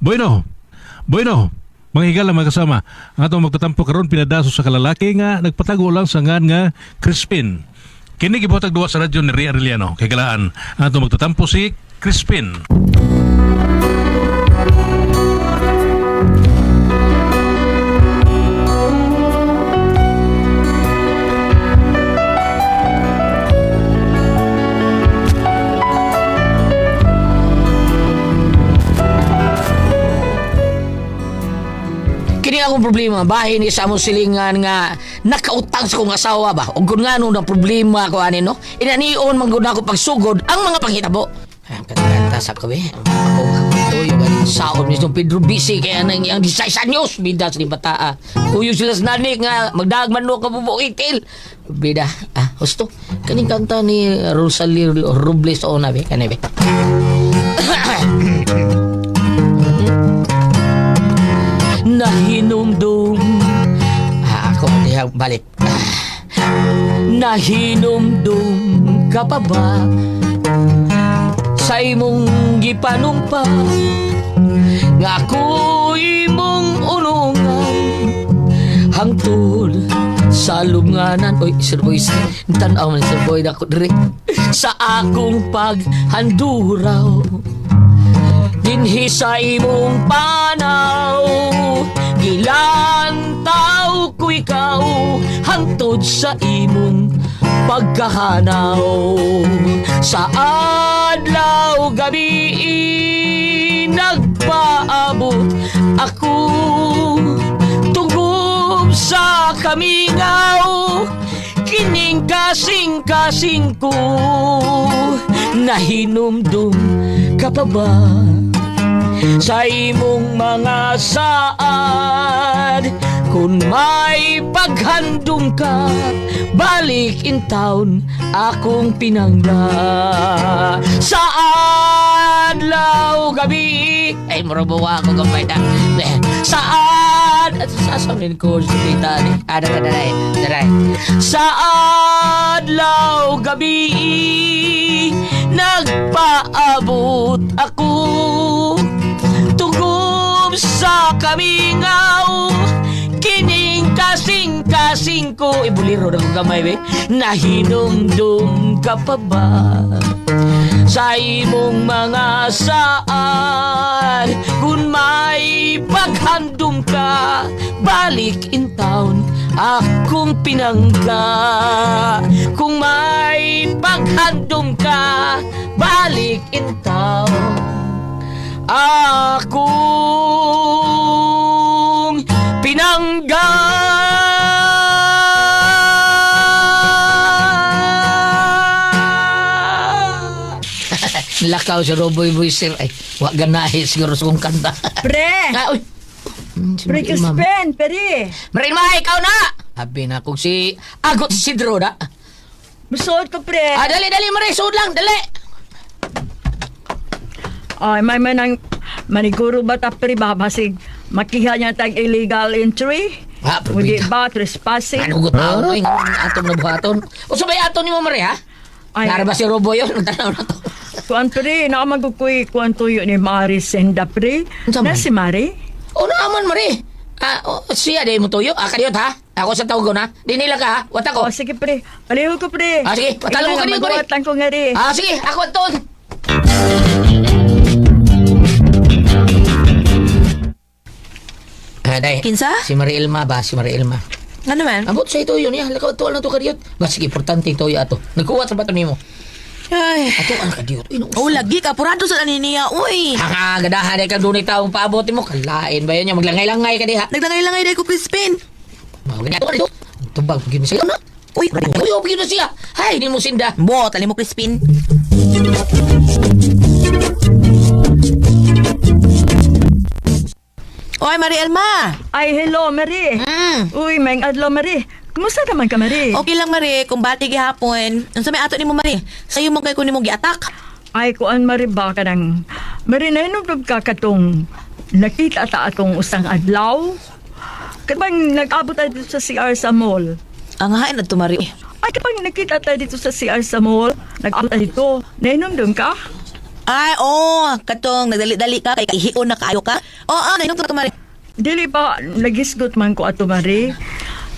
Bueno, bueno, mga higala mga kasama, ang atong magtatampo karon pinadaso sa kalalaki nga nagpatago lang sa ngan nga Crispin. Kini gibuhatag duwa sa radyo ni Ria Arellano. Kay galaan, ang atong magtatampo si Crispin. Kini akong problema, bahin isa mo silingan nga nakautang sa kong asawa ba? Ug kung ngano na problema ko ani no? Inanion man gud ako pagsugod ang mga panghitabo. Ay, ang kanta sa kabi. Ako tuyo gani saon ni Don Pedro busy kaya nang iyang 16 anyos bida sa bataa. Kuyo sila sa nanik nga magdaag man no kabubo itil. Bida, ah, husto. Kaning kanta ni Rosalie Robles ona be kani be. Nahinumdum. Ah, ako diha balik. Ah. Nahinumdum ka pa ba sa imong gipanumpa nga ako imong unungan hangtod sa lubnganan? Oy, Sir Boy, tan-aw man Sir Boy dako diri sa akong paghanduraw dinhi sa imong panaw, gilantaw ko ikaw hangtod sa imong pagkahanaw. Sa adlaw gabi nagpaabot ako tunggob sa kamingaw kining kasing-kasing ko. Nahinumdum ka pa ba sa imong mga saad? Kung may paghandom ka, balik in town akong pinangga. Sa adlaw gabi, ay murabuwa ako gamay na sa ad at sasamin ko sa tita ni ada ka daray daray. Sa adlaw gabi nagpaabot ako tugom sa kamingaw kining kasing-kasing ko. Ibuliro na kong gamay be. Nahinumdum ka pa ba sa imong mga saan? Kung may paghandom ka, balik in town akong pinangga. Kung may paghandom ka, balik in town akong pinangga. Lakaw si Roboy Boy Sir. Ay, wa ganahi siguro sa kong kanta. Pre! Ah, uy. Si Pre Marilma. Crispin, peri! Marilma, ikaw na! Sabi na kung si Agot Sidro na. Musuot ko, pre! Ah, dali, dali, Marie. Sud lang, dali. Ay, may manang maniguro ba ta, pre, ba? Basig, makiha niya tag illegal entry? Ah, Hindi probita. ba, trespassing? Ano ko tao no? Yung atong nabuhaton. O sabay aton ni mo, Marie, ha? Ay. Nara ba si Robo yun? Nagtanaw na to. Kuan, pre, nakamagkukuy, kuan tuyo ni Mari Senda, pre. Unsa man? Na si Mari? O naaman, Marie. Ah, o, siya, di mo tuyo. Ah, kadiyot, ha? Ako sa tawag ko na. Di nila ka, ha? Wata ko. O, sige, pre. Paliho ko, pre. Ah, sige. Patalo ko kanina, pre. Maguwatan ko nga, ri. Ah, sige. Ako aton. Ah, day. Kinsa? Si Marie Elma ba? Si Marie Elma. Ano man? Ambot sa ito yun, ya. Lakaw tuwal na to kadiyot. Ba, sige, importante ito ya ato. Nagkuha sa bato nimo. Ay. Ato ang kadiyot. Uy, Oh, lagi ka. Apurado sa ani niya. Uy. Hanga, gadahan ay kang dunay taong paabot mo. Kalain ba yun yung maglangay-langay ka diha. Naglangay-langay dahil ko, Crispin. Mga ganyan dito. Tubag, pagin siya na. Uy. Uy, oh, pagin siya. Hay, di mo sinda. Bo, tali mo, Crispin. Oy, Marie Elma. Ay, hello, Mari. Uy, may adlaw, Mari. Kumusta naman ka, Mari? Okay lang, Marie. Kumbati gihapon. Unsa may ato nimo, Marie? Sayo mo kay kunin mo giatak. Ay, kuan, Mari, ba ka nang... Mari, nahinugdob ka katong nakita ta atong usang adlaw? Kapag nag-abot tayo dito sa CR sa mall. Ang hain adto, Marie. Ay, kapag nakita tayo dito sa CR sa mall, nag-abot tayo dito, nainomdom ka? Ay, oh, katong nagdali-dali ka kay ihion na kaayo ka. Oo, oh, nahinumdum ka, Mari. Dili ba nagisgot man ko ato, Mari?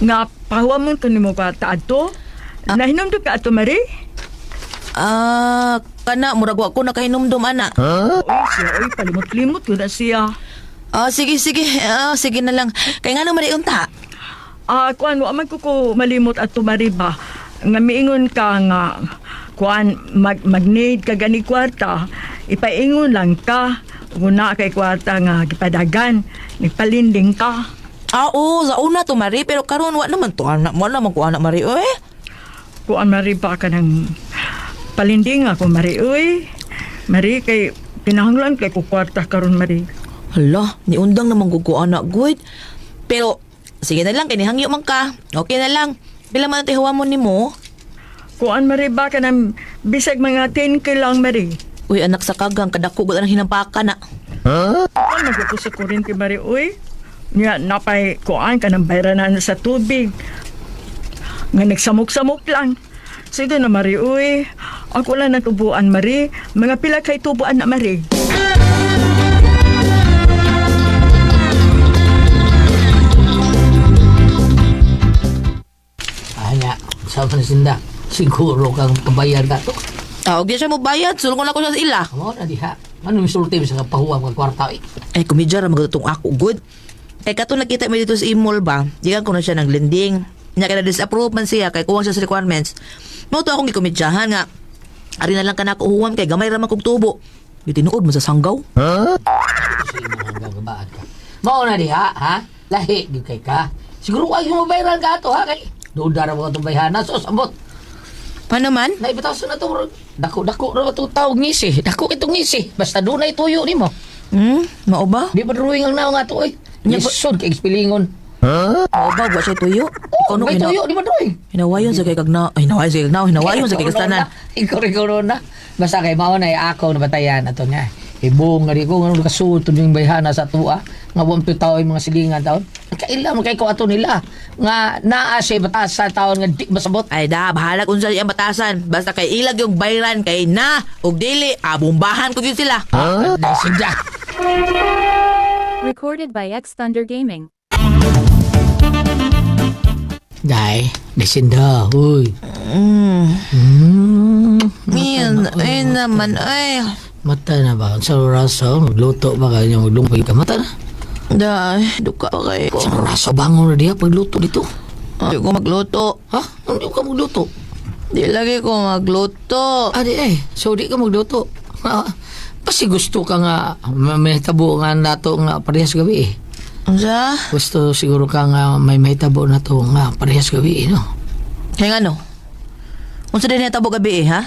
Nga pahuwamon ko nimo kwarta ato? Nahinumdum ka ato, Mari? Ah, kana murag wa ko nakahinumdum ana. Oy, siya, oy, palimot-limot ko na siya. Ah, sige sige. Ah, sige na lang. Kay ngano Mari unta? Ah, kuan wa man ko ko malimot ato, Mari ba? Nga miingon ka nga kuan mag need ka gani kwarta, ipaingon lang ka. Guna kay kwarta nga gipadagan, nagpalinding ka. Ah, oo, sa una to Mari, pero karon wa naman to anak, wa naman ko anak Mari oy. Kuan, Mari ba, ka ng palinding ako, Mari, uy. Mari, kay kinahanglan kay ko kwarta karon, Mari. Hala, niundang naman ko ko anak good. Pero sige na lang kay nihangyo man ka. Okay na lang. Pila man ang mo nimo? Kuan, Mari ba, ka ng bisag mga 10K lang, Mari. Uy, anak sa kagang kadako gud ang hinampakan na. Kuan magko sa kuryente, Mari, uy. Nya napay kuan ka ng bayranan sa tubig. Nga nagsamok-samok lang. Sige na, Mari, uy. Ako lang natubuan, Mari. Mga pila kay tubuan na, Mari. Anya, sa man sinda. Siguro kang kabayar ka to. Ah, og di siya mo bayad, sulong ko na ko sa ila. Amo na diha. Ano yung sulti sa pahuwam kag kwarta eh. Ay, kumidya ra magatong ako good. Kay kato nakita mo dito sa imol ba, gikan ko na siya ng lending. Nya kay na-disapprove man siya kay kuwang siya sa requirements. Mo to akong gikomedyahan nga. Ari na lang kanako huwam kay gamay ra man kog tubo. Gitinuod man sa sanggaw. Sa imong hanggang gabaan ka. Mao na diha, ha? Lahi gyud kay ka. Siguro ay yung mabayaran ka ato ha kay. Duda ra mo itong bayhana so sabot. Paano man? Naibitaw na to. Dako dako ra to tawag ngisi. Dako itong ngisi. Basta dunay tuyo nimo. Mao ba? Di ba drawing ang naong ato oy. Lisod kay ekspilingon. Mao ba wa siya tuyo? Ikaw Oh, no may hina- tuyo di ba drawing? Hinawayon sa kay kagna, ay hinawayon sa kay kagna, hinawayon sa kay kastanan. Ikaw rin ko na. Basta kay mao na ako nabatayan ato nga. Ibong nga di ko nga kasuod yung bayhana sa tuwa. Nga wa to tao yung mga silingan taon. Kaila man kay ko ato nila nga naa siya batas sa taon nga di masabot. Ay da, bahala kung sa iyang batasan. Basta kay ilag yung bayran kay na ug dili, abombahan ko gyud sila. Huh? Sinda. Recorded by X Thunder Gaming. Dai, desinda, huy. Iyan, ay naman, ay. Mata na ba? Sa rasa, magluto ba kayo? Maglumpay ka. Mata na. Day, duka pa kayo. Sa rasa, bangon na diya pagluto dito. Di ko magluto. Ha? Hindi ka magluto? Di lagi ko magluto. Ah, di eh. So, di ka magluto. Ah, basta gusto ka nga, may tabo nga nato nga parehas gabi eh. Unsa? Gusto siguro ka nga may mahitabo na to nga parehas gabi eh, no? Kaya nga no? Unsa din hitabo gabi eh, ha?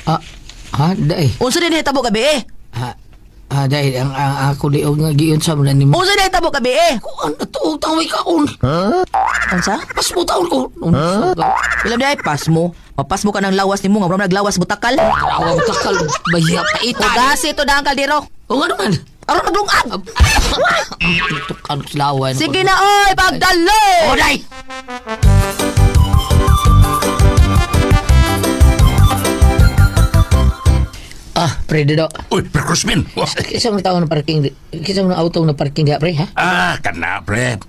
Ah, ha? Dai. Unsa din hitabo gabi eh? Ah, ah dai, ang ako di og nga giyon sa mga nimo. Unsa din hitabo gabi eh? Kuan na to, taway kaon. Unsa? Pas mo taon ko. Huh? Bilam di ay pas mo. Mapas mo ka ng lawas nimo nga murag naglawas butakal. Awa takal, bahiya pa ita. Ugasi to dang kaldero. O nga naman. Aron maglungag. Tukan ko sila awan. Sige na oy, pagdalo. O, day! Ah, pre, Dido. Uy, pre Crispin. Wah. Kinsa man tao na parking di? Kinsa man auto na parking diha, pre, ha? Ah, kana pre.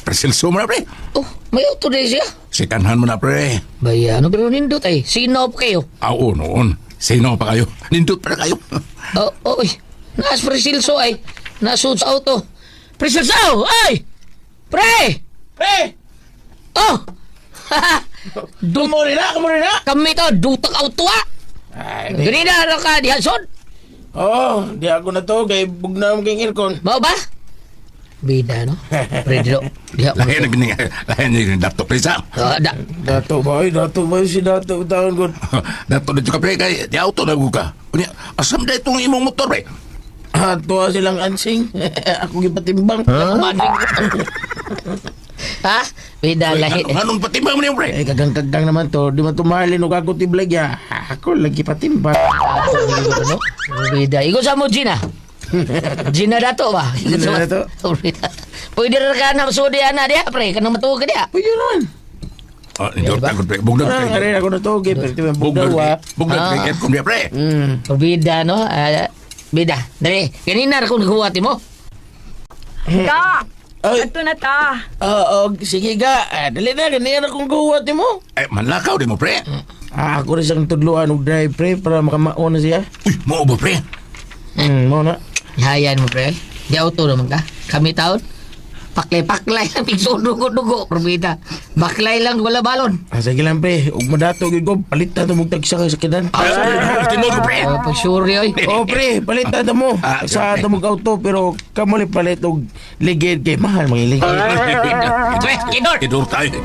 Pre Celso mo na pre. Oh, may auto din siya. Sikanhan mo na pre. Baya, ano pero nindot ay. Sino pa kayo? Ah, oo noon. Sino pa kayo? Nindot pa kayo. Oh, oy. Naas pre Silso ay. Nasud sa auto. Pre Silso, ay! Pre! Pre! Oh! Kumuri na, kumuri na! Kami to, dutak auto ah! Ay, di. Ganina na ka, diha sod. Oo, oh, di ako na to. Kay bugna mo kayong aircon. Mao ba? Bida, no? Pre, Dido. Diha. Lahi na gini, lahi na gini dato pre sa. Ah, da. Dato ba? Si dato taon ko. Dato na ka pre kay di auto na ka. Unya, asam da itong imong motor pre. Ah, tuwa silang ansing. Ako gipatimbang. Huh? Ha? Bida, Uy, lahi. Anong, anong patimbang mo niyo pre? Eh, kagang-kagang naman to. Di man tumahalin og ako tiblag ya. Ako lagi patimbang. Ano? Bida. Ikaw sa mo, Gina. Gina dato ba? Gina Dato. Bida. Pwede rin ka na masudi ana diha, pre. Kanang matuog ka diha. Pwede naman. Ah, nindot Diba? na gud pre. Bugnaw Ah, kay. ari ako na to, okay, pero di ba Bugnaw bugnaw ah. kay. Bugnaw kay aircon niya pre. Bida, no? Ah, bida. Dali, ganina ra kung naghuwati mo. Ga! Ay. Ato na ta. Oo, sige ga. Ah, dali na, ganyan akong guwat mo. Eh, manlakaw di mo pre. Ah, ako rin siyang tudluan og drive pre para makamao na siya. Uy, mao ba pre? Mao na. Hayan mo, pre. Di auto naman ka. Kami taon. Paklay-paklay ang dugo-dugo, probida. Baklay lang, wala balon. Ah, sige lang pre, ug madato gyud ko, palit na to mong tagsa kay sakinan. Ah, tinuod ko pre. Oh, pag sure, oy. Oh pre, palit na to mo. Ah, Sa sige, ato mong auto pero kamo ni palit og ligid kay mahal mga ligid. Pre, kidor. Kidor tayo.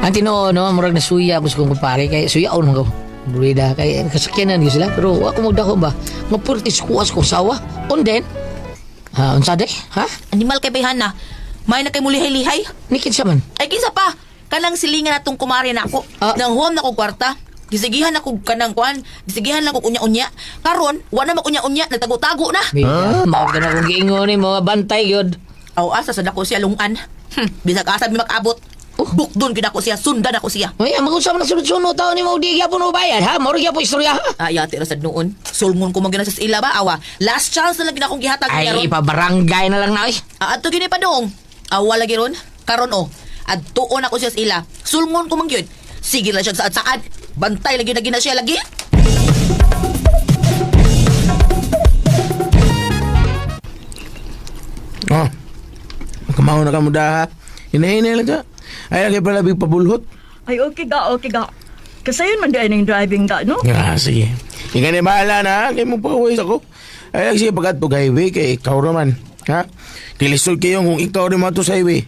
Ang tinuo, no, murag nasuya ako sa kong kumpare. Kay suya man ko. Brida, kay kasakyanan gyud sila. Pero ako magdako ba? Mapurtis kuwas ko sawa. And then, ha, unsa day? Ha? Animal kay bayhana. May na kay mulihay-lihay. Nikit siya man. Ay kinsa pa? Kanang silingan atong kumare nako. Ah. Nang huwam na ko kwarta. Gisigihan ako kanang kuan, gisigihan lang ko unya-unya. Karon, wa na makunya-unya, nagtago-tago na. Huh? Mao ka na kung giingon ni mga bantay gyud. Aw asa sa dako siya lungan. Bisag asa mi makaabot. Oh. Bukdon gid ako siya, sundan ako siya. Uy, ang mag-usap na sunod-sunod tao ni mo di gyapon mo bayad ha. Mao ra gyapon istorya ha. Ay, ate ra sad noon. Sulngon ko man gyud na sa ila ba awa. Last chance na lang gid akong gihatag Ay, niya ron. ipabarangay na lang na oy. Ah, adto gini pa dong. Awa lagi ron. Karon oh. Adtuon ako siya sa ila. Sulngon ko man gyud. Sige lang siya saad-saad. Bantay lagi na gina siya lagi. Oh. Kamao na ka mo da ha. Hinahinay lang siya. Ay lagi pala big pabulhot. Ay, okay ga, okay ga. Kasayon man di ay ning driving ga, no? Ah, sige. Ikaw na bahala na, ha? Kay mo pawis ako. Ay lang sige pagkat pag highway kay ikaw raman. Ha? Kilisod kayo kung ikaw rin mato sa highway.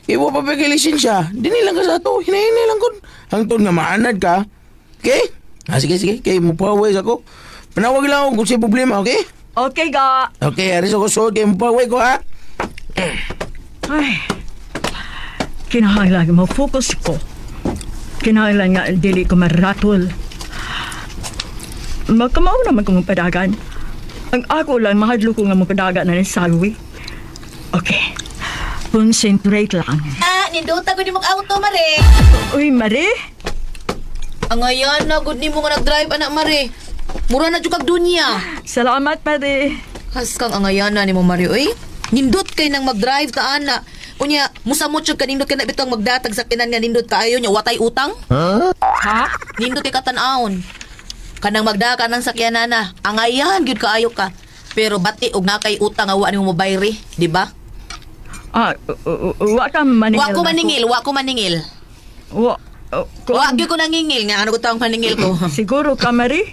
Iwo pa pa kay lisensya. Dini lang ka sa ato. Hinahinay lang kun. Hangtod nga maanad ka. Okay? Ah, sige, sige. Kay mo pawis ako. Panawag lang ako kung sa problema, okay? Okay ga. Okay, aris ako suod kay mo paway ko, ha? Ay. Kinahanglan mo focus ko. Kinahanglan nga dili ko maratol. Magkamao naman ko magpadagan. Ang ako lang mahadlo ko nga magpadagan na ni Salwi. Okay. Concentrate lang. Ah, nindota ko ni mong auto mare. Uy, Marie. Ang ayan na good nimo nga nag-drive anak mare. Mura na jud kag dunya. Salamat, Marie. Haskang angayan na nimo mare oy. Nindot kay nang mag-drive ta ana. Unya, musamot jud ka nindot kay na bitong magdatag sa kinan nga nindot kaayo nya watay utang. Ha? Nindot kay katan-awon. Kanang magdaka ng sakyanan na, angayan gyud kaayo ka. Pero bati og na kay utang nga wa nimo mobayri, di ba? Ah, wa ka maningil. Wa ko maningil, wa ko maningil. Wa, Wa gyud ko nangingil nga ano ko taong maningil ko. Siguro ka, Marie?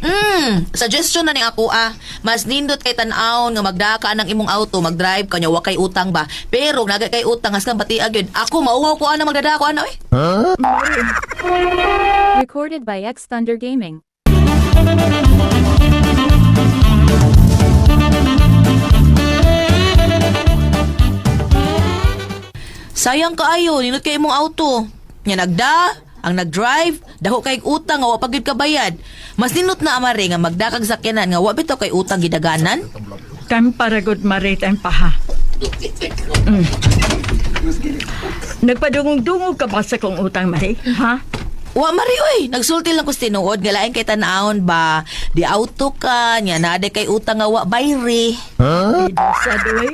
Suggestion na ni ako ah. Mas nindot kay tan-awon nga magdaka ng imong auto, magdrive ka nya wa kay utang ba. Pero naga kay utang haskan bati gyud. Ako mauhaw ko ana magdadako ana oy. Recorded by X Thunder Gaming. Sayang kaayo nindot kay imong auto. Nya nagda, ang nagdrive, dako kay utang nga wa pa gyud kabayad. Mas nindot na amare nga magdakag sakyanan nga wa bitaw kay utang gidaganan. Time para good, Marie. Time pa, ha? Nagpadungog-dungog ka ba sa kong utang, Marie? Ha? Wa mari oy, nagsulti lang ko sa tinuod nga lain kay tan-awon ba, di auto ka nya naa kay utang nga wa bayri. Sa duwi.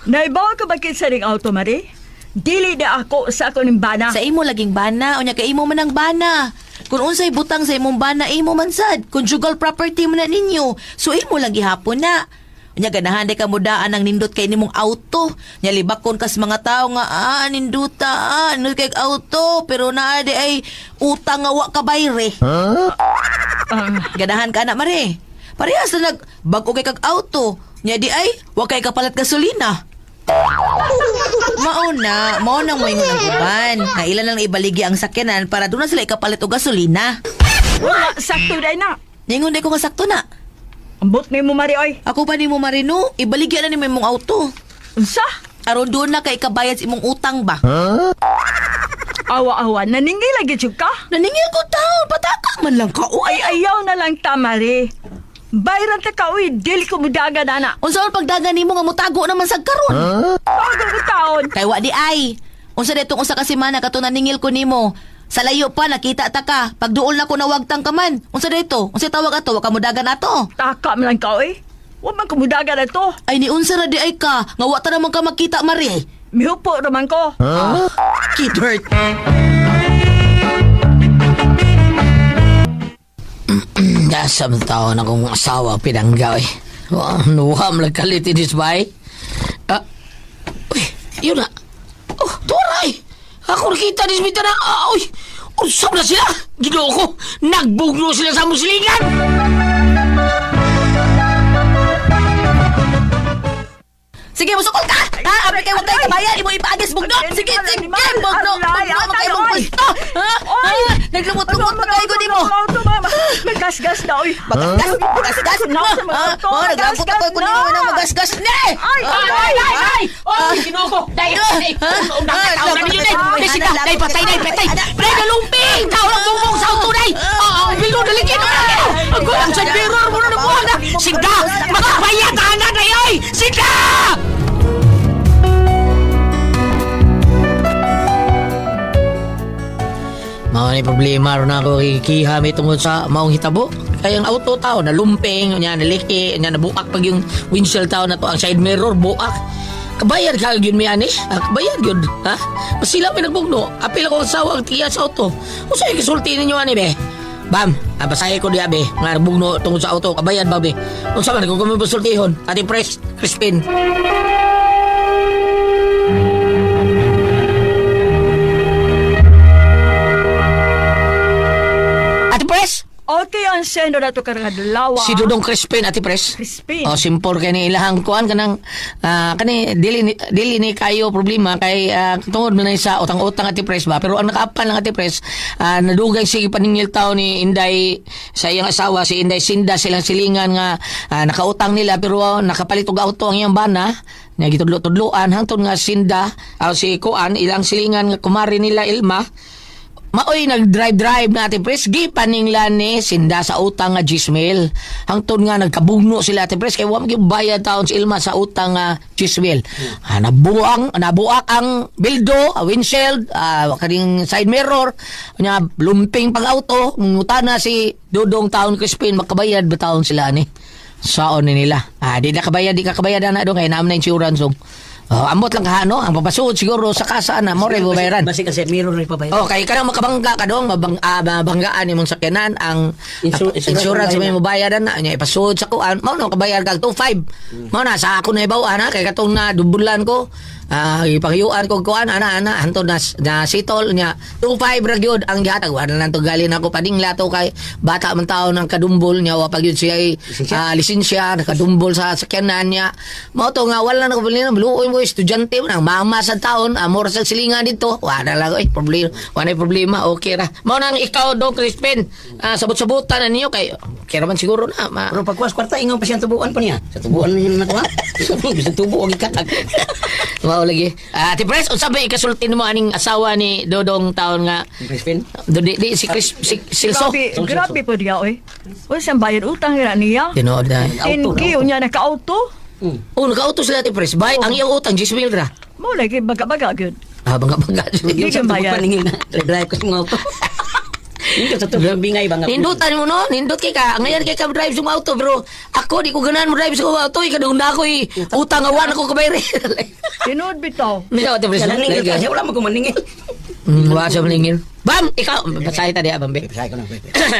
Naibaw ka ba kinsa ning auto, Marie? Dili na ako sa ako ning bana. Sa imo laging bana, unya kay imo man ang bana. Kung unsay butang sa imong bana, imo man sad. Conjugal property man na ninyo. So imo lang gihapon na. Unya ganahan di ka mudaan ang nindot kay nimong auto. Nya libakon kas mga tao nga ah ninduta ah nindot kay auto pero naa di ay utang nga wa ka bayre. Ah, Ganahan ka na mare. Parehas na nag bag-o kay kag auto. Nya di ay wa kay kapalit gasolina. Mao na, mao nang moingon ang uban. Nga ilan lang ibaligi ang sakyanan para doon na sila ikapalit og gasolina. wala, sakto dahil na. Ningon di ko nga sakto na. Ambot ni mo, Marie, oy. Ako pa nimo Marino, ibaligya na nimo imong auto. Unsa? Aron doon na kay ikabayad sa imong utang ba? Awa-awa, naningil lagi jud ka? Naningil ko taon, pataka man lang ka. Ay, Uy, ayaw na lang ta, Marie. Bayran ta ka, uy. Dili ko mudagan, ana. Unsa man pagdagan nimo nga mutago naman sa karon? Tago ko taon. Kay wa di ay. Unsa detong usa ka semana kato naningil ko nimo. Sa layo pa nakita ta ka. Pagduol na ko nawagtang ka man. Unsa dito? Unsa tawag ato? Wa ka mudagan ato. Taka man lang ka, uy. Wa man ko mudagan ato. Ay ni unsa ra di ay ka nga wa ta naman ka makita mari. Mihupo raman ko. Kidhurt. Nasa man taon akong asawa pinanggaw eh. Wa, nuham lang kalit inis bay. Ah, uy, yun na. Oh, turay! Ako nakita ni Smith na, ah, uy, usap na sila! Ginoo ko, nagbugno sila sa muslingan! Sige, musukol ka! Ha? Abi kay wa kay kabayan imo ipaagis bugno. Sige, sige, bugno. Bugno man kay imong pwesto. Ha? Ha? Naglumot-lumot pa kayo nimo. Magasgas na, uy. Magasgas, magasgas. Ah, Ha? Oh, naglampot ako ko nimo nga magasgas ni. Ay, Ay, ay, ay, ay! Oh, ginoo ko! Day, day, undang ka tao na ninyo, day! Day, sita, day, patay, day, patay! Day, nalumping! Tao lang bumbong sa auto, day! Oo, bilo, dalikin mo na! Ang gulang sa mirror mo na nabuhan na! Sinda! Makabayat, ana, day, oy! Sinda! Mao ni problema ron ako kikiha may tungod sa maong hitabo. Kaya ang auto tao nalumping, nya naliki, nya nabuak pag yung windshield tao na to ang side mirror buak. Kabayad ka gyud mi ani? Ah, kabayad gyud, ha? Masila may nagbugno. Apil ako sa asawa ang tiya sa auto. Usa gisulti ninyo ani be? Bam, basahe ko diya be. Nga nagbugno tungod sa auto, kabayad ba be? Unsa man kung kami pasultihon? Ate Pres, Crispin. Ate Pres! Okay, ang sendo na to karang adlaw. Si Dudong Crispin, Ate Pres. Crispin. Oh, simple kay ni ilahang kuan kanang kani dili ni kayo problema kay tungod man na sa utang-utang, Ate Pres ba, pero ang nakaapan lang, Ate Pres, nadugay sige paningil taw ni Inday sa iyang asawa si Inday Sinda, silang silingan nga nakautang nila pero nakapalit og auto ang iyang bana nga gitudlo-tudloan hangtod nga Sinda si kuan ilang silingan nga kumari nila Ilma. Maoy nag-drive-drive na, Ate Pres, gipaninglan ni Sinda sa utang nga Gismail. Hangtod nga nagkabugno sila, Ate Pres, kay wa man gyud bayad taon si Ilma sa utang nga Gismail. Nabuak ang bildo, windshield, kaning side mirror, nya lumping pag auto, ngutana si Dudong taon Crispin, makabayad ba taon sila ni? Saon ni nila. Di na kabayad, di ka kabayad na dong kay naam na insurance dong. Oh, ambot lang ka no, ang papasuod siguro sa kasa na mo rin babayaran. Basi kasi mirror rin pa ba yun? Oh, kay kanang makabangga ka dong, mabanggaan imong sakyanan ang Insurance insurance ang may mobayad na nya ipasuod sa kuan. Mao no kabayad kag 25. Mao na sa ako na ibaw ana kay katong na dubulan ko. Ipanghiyuan ko kuan ana ana hantod na na sitol nya 25 ra gyud ang gihatag. Wala lang to galin ako padingla to kay bata man taon ang kadumbol niya wa pa gyud siya lisensya nakadumbol sa sakyanan niya. Mao to nga wala na ko problema, luoy mo estudyante mo nang mama sa taon amor sa silingan dito. Wala lang oy problema, wala na problema, okay ra. Mao nang ikaw do Crispin, sabot-sabutan na ninyo kay okay ra man siguro na ma. Pero pagkuwas kwarta, ingaw pa siyang tubuan pa niya. Sa tubuan niya na nakuha. Sa tubo, ang ikatag. Mao lagi. Ate Pres, unsa ba ikasulti nimo aning asawa ni Dodong taon nga Crispin? Do, di, si Chris si Silso? Grabe, grabe po diya, oy. Uy, siyang bayad utang na niya. Tinuod na. 10K, unya naka-auto. Oh, naka-auto sila, Ate Pres. Bay, ang iyang utang 10 mil ra. Mo lagi baga-baga gyud. Bangga-bangga. Hindi Sa ka bayad. tubuan, ingin na. Drive ka sa mga auto. Nindot sa tubuan, bingay ba nga? Nindutan mo no, nindot kay ka. Ngayon kay ka drive sa auto pero ako di ko ganahan mo drive sa auto, ikaw na ako eh. Utang awan ako kabayre. Tinuod bitaw. Misa Ate Pres. Maningil kasi wala mo kumaningil. Wa sa maningil. Bam, ikaw basahi ta diha bambe. Basahin ko na.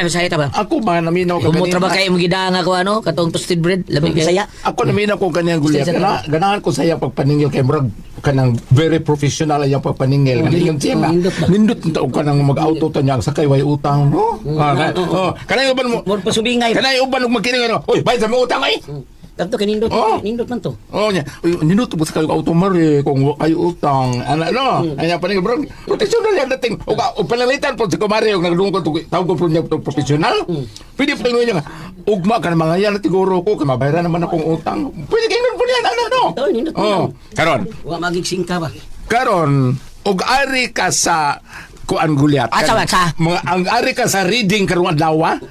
Basahi ta ba. Ako ba naminaw ka Kumutra ba kayo mo gidanga ko ano katong toasted bread labi kay. Bisaya. Ako naminaw ko kaniyang gulyat. Ganahan ko sa iya pagpaningil kay murag kanang very professional ang pagpaningil. Kanang yung siya nga, Nindot ba? Nindot ta og kanang mag-auto ta niya sakay way utang. Oh, oh, kanang uban mo. Murag pasubingay. Kanang uban og magkining ano. Oy, bayad sa mga utang ay. Tanto kay nindot. Oh. Nindot man to. Oh nya, uy, nindot mo sa kayo auto mare kung wa kayo utang. Ana no, anya paning bro. Professional yan dating. Og og panalitan po si kumare og nagdungkot og tawag ko po niya to professional. Pwede pa niya nga ugma ka na mga yan siguro ko kay mabayaran naman akong utang. Pwede kayo po niya ano no. Oh, nindot man. Oh, karon. Wa magigsing ka ba? Karon og ari ka sa kuan gulyat. Asa ba, sa? Mga ang ari ka sa reading karong adlaw.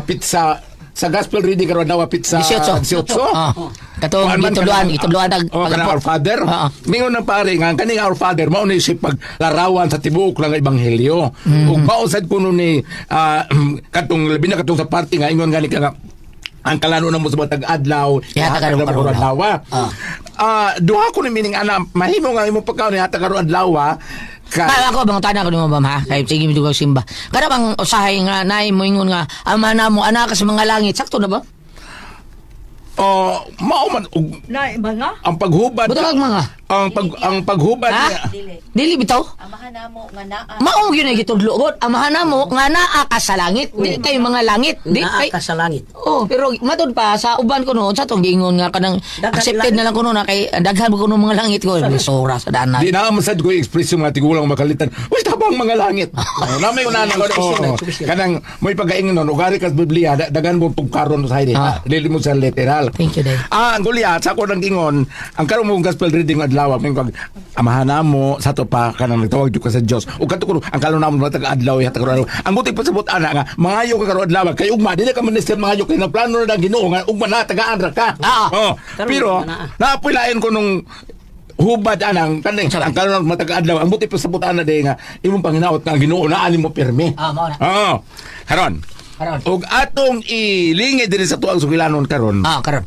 Pizza Sa gospel reading karon daw pizza 18. 18. Ah. Katong Kuan man gitudloan, kanang- gitudloan ang Oh, kanang Our Father. Oo. Mingon ng pare nga ang kaning Our Father mao ni siya paglarawan sa tibuok lang ebanghelyo. Ug mao sad kuno ni katong labi na katong sa party nga ingon gani ka nga ang kalano na mo sa matag adlaw Ihatag karon karon adlaw. adlaw. Ah. Duha ko ni meaning ana mahimo nga imong pagkaon ihatag karon adlaw ka Ba ako bang tana ko nimo ba ha? Kay sige mi dugang simba. Kada bang usahay nga naay mo ingon nga ama na mo anak sa mga langit sakto na ba? Oh, mao man og Na mga ang paghubad Butang mga. ang paghubad Ha? niya Dili bitaw. Amahan namo nga naa. Mao gyud ay gitudlo god. Amahan namo nga naa ka sa langit. Di kay mga langit. Di Naa kay ka sa langit. Oh, pero matud pa sa uban ko no, sa tong giingon nga kanang Daghan accepted na lang kuno na kay daghan ko no mga langit ko. Sora sa danan. Di na man sad ko i-express yung mga tigulang makalitan. Uy, tabang mga langit. Oh, na may unahan ko. Oh, kanang may pagaingon nun, ugari kas Biblia, dagan mo tugkaron sa hindi. Ah. Dili mo sa literal. Thank you, Day. Ah, ang Goliath, sa ako nang ingon, ang karon mong gospel reading adlaw, may kag amahan na mo sa to pa kanang nagtawag jud ka sa Dios. Ug kadto kuno ang kalon namo matag adlaw ya karon adlaw. Ang buti pasabot ana nga mangayo ka karon adlaw kay ugma dili ka minister mangayo kay nagplano na ang Ginoo nga ugma na tagaan ra ka. Ah. Oh, Karon, pero ugma na. naapilain ko nung hubad anang kaning ang kalon matag adlaw ang buti pasabot ana day nga imong panginaot nga ang Ginoo na ani mo pirmi. Ah, mao na. Oo. Karon. Karon. Ug atong ilingi diri sa tuang sugilanon karon. Ah, karon.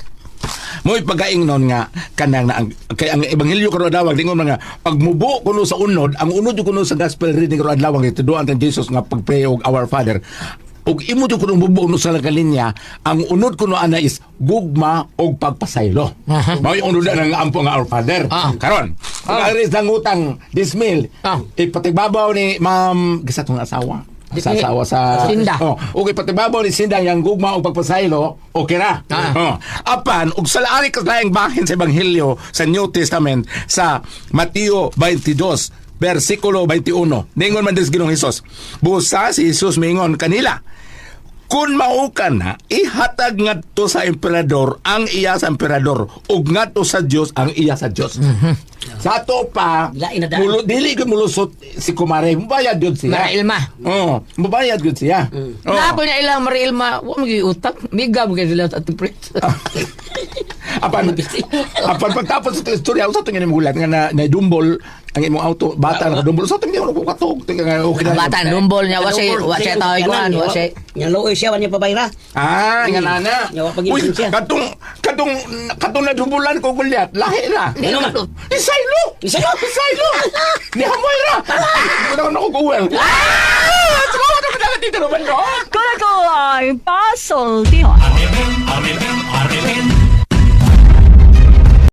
Mo'y pagaingnon nga kanang na ang kay ang ebanghelyo karon adlaw dingon mga pagmubo kuno sa unod, ang unod jud kuno sa gospel reading karon adlaw ang gituduan tan Jesus nga pagpray og Our Father. Ug imo jud kuno mubo kuno sa kalinya, ang unod kuno ana is gugma og pagpasaylo. Aha. Mao yung unod na nga ampo nga Our Father. Ah. Karon, kung aris ng utang dismil, ipatigbabaw ni Ma'am gisa tong asawa. Sa asawa sa Sinda. Oh, okay patibabaw ni Sinda yang gugma og pagpasaylo, okay ra. Ah. Oh. Apan og sa laari ka laing bahin sa ebanghelyo sa New Testament sa Mateo 22 versikulo 21. Ningon man diri sa Ginoong Hesus. Busa si Hesus mingon kanila. Kung mao ka na, ihatag ngadto sa emperador ang iya sa emperador ug ngadto sa Dios ang iya sa Dios. Sa ato pa, Lain na daan. dili gyud mulusot si kumare, mubayad gyud siya. Marailma. Oo, mubayad gyud siya. Oo. Napo na ilang Mariilma, wa mo utang. Migab kay sila sa ating prince. Apan apan pagtapos sa istorya usa tong imong gulat nga na nadumbol ang imong auto bata nakadumbol sa tong imong katog nga okay na. Bata dumbol niya wa siya wa siya tawag kuan, wa siya. Nya luoy siya wa niya pabayra. Ah, nga nana. Yawa pag Uy, siya. katong katong katong nadumbulan ko gulyat, lahi ra. Ano man? Isaylo. Isaylo? Isaylo. Ni hamoy ra. Wala ko nakukuwel. Ah! Sumama na dito naman no. Kulang ko ay pasultihan.